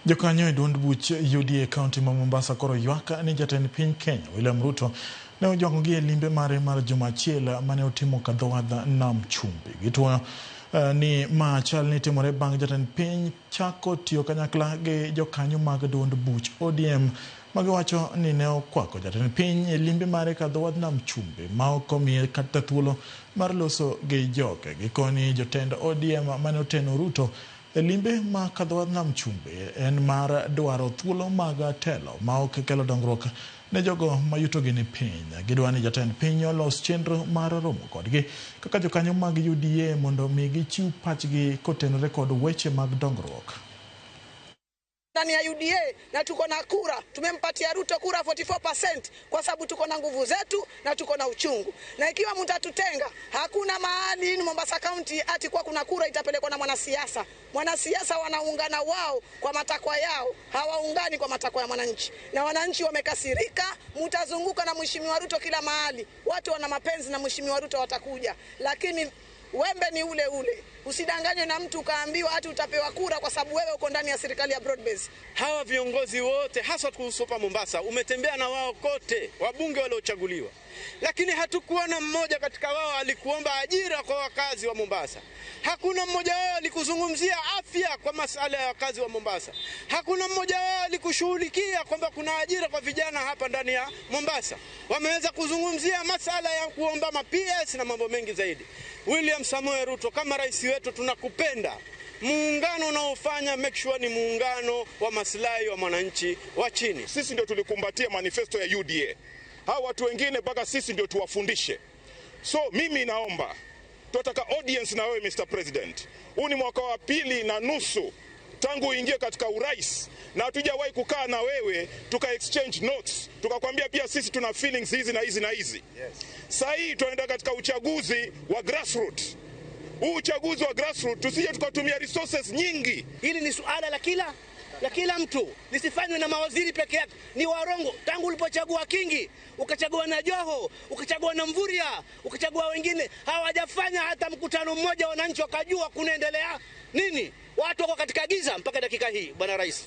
Jokanyo e duond buch UDA kaunti ma Mombasa koro ywak ni jatend piny Kenya William Ruto ne ojwang'ogi e limbe mare mar juma achiel mane otimo kadho wadh nam chumbi. Gituoyo ni ma chal ni timore bang' jatend piny chako tiyo kanyakla gi jokanyo mag duond buch ODM magiwacho ni ne okwako jatend piny e limbe mare kadho wadh nam chumbi ma ok omiye kata thuolo mar loso gi joge. Gikoni jotend ODM mane oteno Ruto e limbe ma kadho wadh nam chumbi en mar dwaro thuolo mag telo ma ok kelo dongruok ne jogo ma yutogi ni piny. Gidwa ni jatend piny olos chenro mar romo kodgi kaka jokanyo mag UDA mondo mi gichiw pachgi kotenore kod weche mag dongruok. Ndani ya UDA na tuko na kura, tumempatia Ruto kura 44% kwa sababu tuko na nguvu zetu na tuko na uchungu, na ikiwa mtatutenga, hakuna mahali ni Mombasa County ati kwa kuna kura itapelekwa na mwanasiasa. Mwanasiasa wanaungana wao kwa matakwa yao, hawaungani kwa matakwa ya mwananchi, na wananchi wamekasirika. Mtazunguka na Mheshimiwa Ruto kila mahali, watu wana mapenzi na Mheshimiwa Ruto watakuja, lakini wembe ni ule ule. Usidanganywe na mtu ukaambiwa ati utapewa kura kwa sababu wewe uko ndani ya serikali ya broad base. Hawa viongozi wote hasa kuhusu hapa Mombasa, umetembea na wao kote, wabunge waliochaguliwa, lakini hatukuona mmoja katika wao alikuomba ajira kwa wakazi wa Mombasa. Hakuna mmoja wao alikuzungumzia afya kwa masala ya wakazi wa Mombasa. Hakuna mmoja wao alikushughulikia kwamba kuna ajira kwa vijana hapa ndani ya Mombasa. Wameweza kuzungumzia masala ya kuomba ma PS na mambo mengi zaidi. William Samoei Ruto, kama rais wetu, tunakupenda. Muungano unaofanya make sure ni muungano wa maslahi wa mwananchi wa chini. Sisi ndio tulikumbatia manifesto ya UDA. Hawa watu wengine mpaka sisi ndio tuwafundishe. So mimi naomba tunataka audience na wewe Mr. President. Huu ni mwaka wa pili na nusu tangu uingie katika urais na hatujawahi kukaa na wewe tuka exchange notes, tukakwambia pia sisi tuna feelings hizi na hizi na hizi. Yes. Sasa hii tunaenda katika uchaguzi wa grassroots. Huu uchaguzi wa grassroots tusije tukatumia resources nyingi. Hili ni suala la kila mtu, lisifanywe na mawaziri peke yake. Ni warongo. Tangu ulipochagua Kingi, ukachagua na Joho, ukachagua na Mvurya, ukachagua wengine, hawajafanya hata mkutano mmoja wananchi wakajua kunaendelea nini. Watu wako katika giza mpaka dakika hii, Bwana Rais.